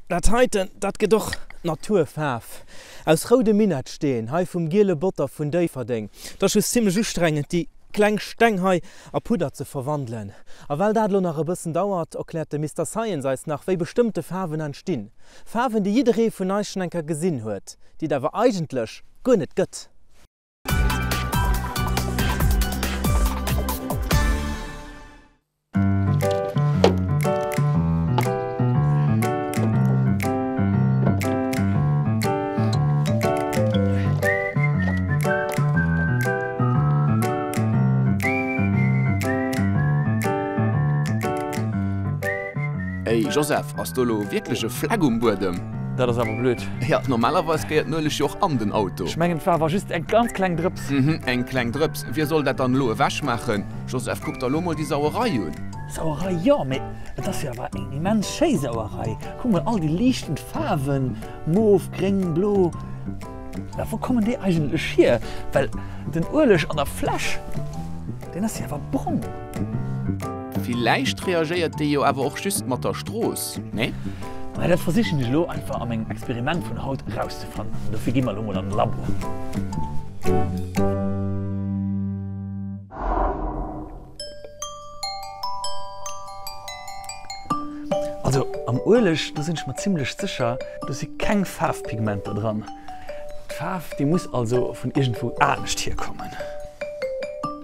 Dat heiten, dat gëtt och Naturfaarf aus roudem Minettsteen, hei vum Giele Botter vun Déifferdeng. Et ass just zimlech ustrengend, déi kleng Steng hei a Pudder ze verwandelen. A well dat elo nach e bëssen dauert, erkläert de Mister Science eis nach, wéi bestëmmte Faarwen entstinn. Faarwen, déi jidderee vun eis schonn eng Kéier gesinn huet, déi et awer eigentlech guer net gëtt. Ey Joseph, ass do lo wierklech e Fleck um Buedem? Dat ass awer blöd. Ja, normalerweis gehéiert den Ueleg jo och an den Auto. Ech mengen et war awer just eng ganz kleng Drëps. Mhm, eng kleng Drëps. Wie soll dat dann elo ewech maachen? Joseph, kuck der elo mol déi Sauerei un. Sauerei, jo, mee et ass jo awer eng immens schéi Sauerei. Kuck mol, all déi liichtend Faarwen, mof, gréng, blo. Mä wou kommen déi eigentlech hier? Well den Ueleg an der Fläsch, deen ass jo awer brong. Villäicht reagéiert dee jo awer och just mat der Strooss, nee? Maja, dat versichen ech elo einfach a mengem Experiment vun haut erauszefannen. An dofir gi mer elo mol an de Labo. Also am Ueleg, do sinn ech mer zimlech sécher, do si keng Faarfpigmenter dran. D'Faarf, déi muss also vun iergendwou anescht hierkommen.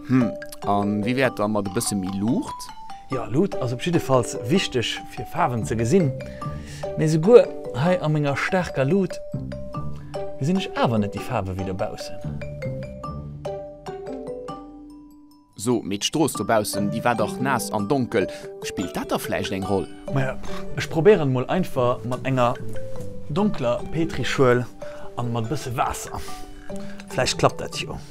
Hm, an wéi wär et da mat e bësse méi Luucht? Jo, Luut ass op jiddefalls wichteg fir Faarwen ze gesinn. Mee souguer hei a menger staarker Luut gesinn ech awer net déi Faarwe wéi dobaussen. So, mee d'Strooss dobaussen, déi war dach naass an donkel. Spillt dat da vläicht eng Roll? Maja, ech probéieren mol einfach mat enger donkler Petrischuel an mat e bësse Waasser. Vläicht klappt dat jo.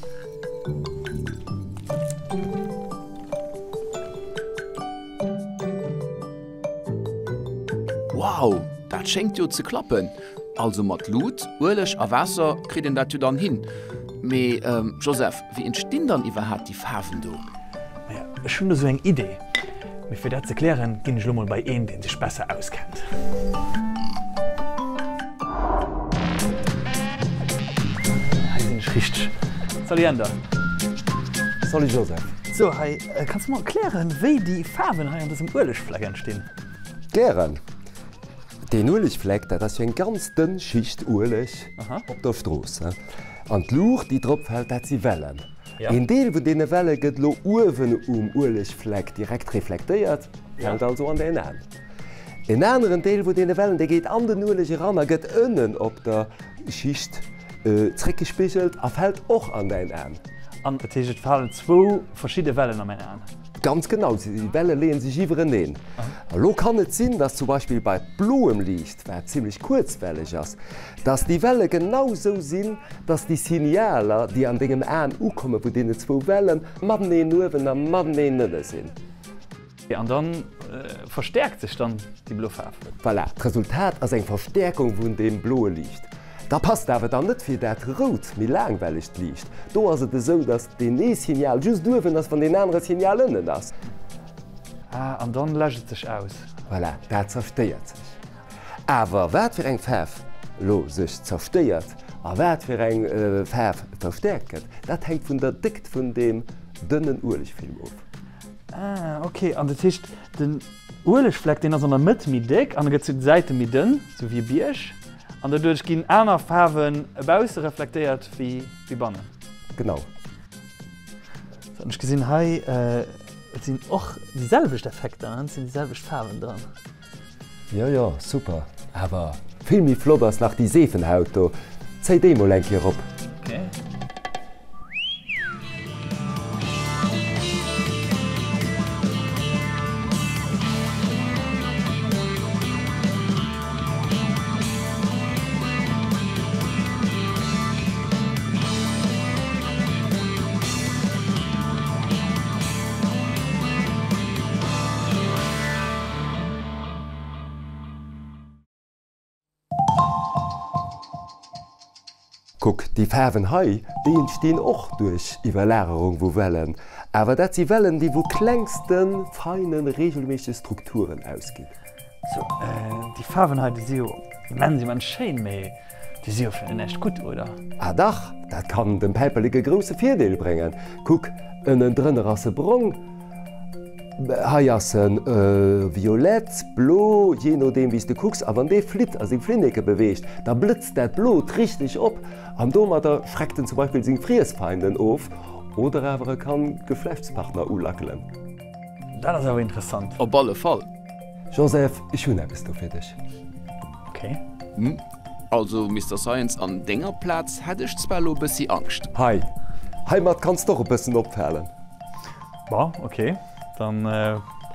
Wow, dat schéngt jo ze klappen! Also mat Lut, Ueleg a Waasser kritt een dat jo dann hin. Mee Joseph, wéi entstinn dann iwwerhaapt déi Faarwen do? Maja, ech hunn do sou eng Idee. Mee fir dat ze klären, ginn ech elo mol bei een, deen sech besser auskennt. Hei sinn ech richteg. Salut Änder. Salut Joseph. So, hei, kanns du mer erklären, wéi déi Faarwen hei an dësem Uelegfleck entstinn? Gären. Deen Uelegfleck, dat ass jo eng ganz dënn Schicht Ueleg op der Strooss. An d'Luucht, déi drop fält, dat si Wellen. Een Deel vun deene Welle gëtt elo uewen um Uelegfleck direkt reflektéiert, fält also an däin Aen. En aneren Deel vun deene Wellen, dee geet an den Ueleg eran a gëtt ënnen op der Schicht zréckgespigelt a fält och an däin Aen. An dat heescht, et falen zwou verschidde Wellen a mäin Aen? Ganz genau, déi Welle leeën sech iwwereneen. Elo kann et sinn, dass zum Beispill bei bloem Liicht, wat zimmlech kuerzwelleg ass, dass déi Welle genau esou sinn, dass déi Signaler, déi an dengem Aen ukomme vun deenen zwou Wellen, mateneen uewen a mateneen ënne sinn. An da verstäerkt sech dann déi blo Faarf. Voilà, d'Resultat ass eng Verstäerkung vun deem bloe Liicht. Da passt awer dann net fir dat rout, méi laangwellegt Liicht. Do ass et esou, dass deen ee Signal just uewen ass, wann deen anere Signal ënnen ass. Ah, an dann läscht et sech aus. Voilà, dat zerstéiert sech. Awer wat fir eng Faarf elo sech zerstéiert a wat fir eng Faarf verstäerkt gëtt, dat hänkt vun der Déckt vun deem dënnen Uelegfilm of. Ah, ok. An dat heescht, den Uelegfleck, deen ass an der Mëtt méi déck an e gëtt zu de Säite méi dënn, sou wéi e Bierg. An doduerch ginn aner Faarwen bausse reflektéiert wéi bannen. Genau. Sou, an ech gesinn hei, et sinn och déi selwecht Effekter, et sinn déi selwecht Faarwen dran. Jo jo, super. Awer vill méi flott ass nach déi Seefenhaut do. Zéi déi mol eng Kéier op. Ok. Kuck, déi Faarwen hei, déi entstinn och duerch Iwwerlagerung vu Wellen, awer dat si Wellen, déi vu klengste feinen, reegelméissege Strukturen ausginn. So, déi Faarwen hei, déi si jo immens, immens schéin, mee déi si jo fir näischt gutt, oder? Ah dach, dat kann dem Päiperlek e grousse Virdeel bréngen. Kuck, ënnendrënner ass e brong, hei ass e violett, blo, jee nodeem wéi s de kucks. A wann dee flitt a seng Flinneke beweegt, da blëtzt dat Blot richteg op an domadder schreckt en zum Beispill seng Friessfeinden of oder awer e kann Geschlechtspartner ulackelen. Dat ass awer interessant. Op alle Fall. Joseph, ech hunn eppes do fir dech. Ok. Hm, also Mister Science, an denger Plaz hätt ech zwar lo bëssi Angscht. Hei, heimat kanns d'och e bëssen opfalen. Bon, ok, dann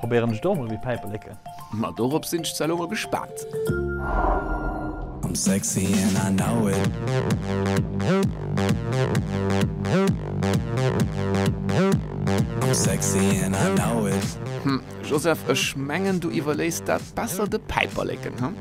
probéieren ech et och mol wéi Päiperleken. Ma dorop sinn ech zwar lo mol gespaant. I'm sexy and I know it. I'm sexy and I know it. Hm, Joseph, ech mengen du iwwerléiss dat besser de Päiperleken, hm?